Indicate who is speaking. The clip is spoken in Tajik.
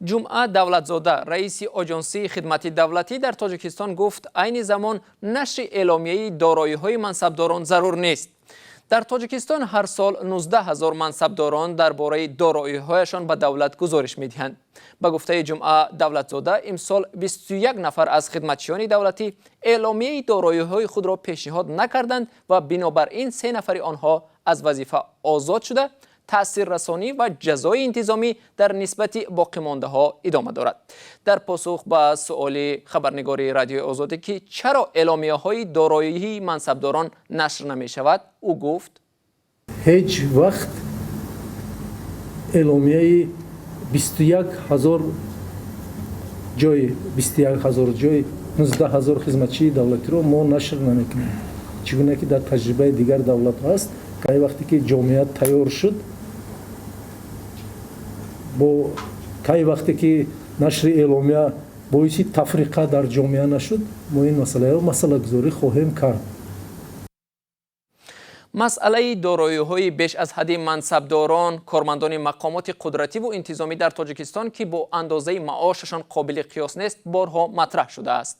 Speaker 1: Ҷумъа Давлатзода, раиси Оҷонсии хидмати давлатӣ дар Тоҷикистон, гуфт, айни замон нашри эъломияи дороиҳои мансабдорон зарур нест. Дар Тоҷикистон ҳар сол 19 ҳазор мансабдорон дар бораи дороиҳояшон ба давлат гузориш медиҳанд. Ба гуфтаи Ҷумъа Давлатзода, имсол 21 нафар аз хидматчиёни давлатӣ эъломияи дороиҳои худро пешниҳод накарданд ва бинобар ин се нафари онҳо аз вазифа озод шуда, таъсиррасонӣ ва ҷазои интизомӣ дар нисбати боқимондаҳо идома дорад. Дар посух ба суоли хабарнигори Радиои Озодӣ, ки чаро эъломияҳои дороии мансабдорон нашр намешавад, ӯ гуфт:
Speaker 2: Ҳеҷ вақт эъломияи 21 ҳазор ҷой, 21 ҳазор ҷой, 19 ҳазор хизматчии давлатиро мо нашр намекунем. Чӣ гуна ки дар таҷрибаи дигар давлатҳо ҳаст, кай вақте ки ҷомеа тайёр шуд, бо кай вақте ки нашри эъломия боиси тафриқа дар ҷомеа нашуд, мо ин масъаларо масъалагузорӣ хоҳем кард.
Speaker 1: Масъалаи дороиҳои беш аз ҳадди мансабдорон, кормандони мақомоти қудративу интизомӣ дар Тоҷикистон, ки бо андозаи маошашон қобили қиёс нест, борҳо матраҳ шудааст.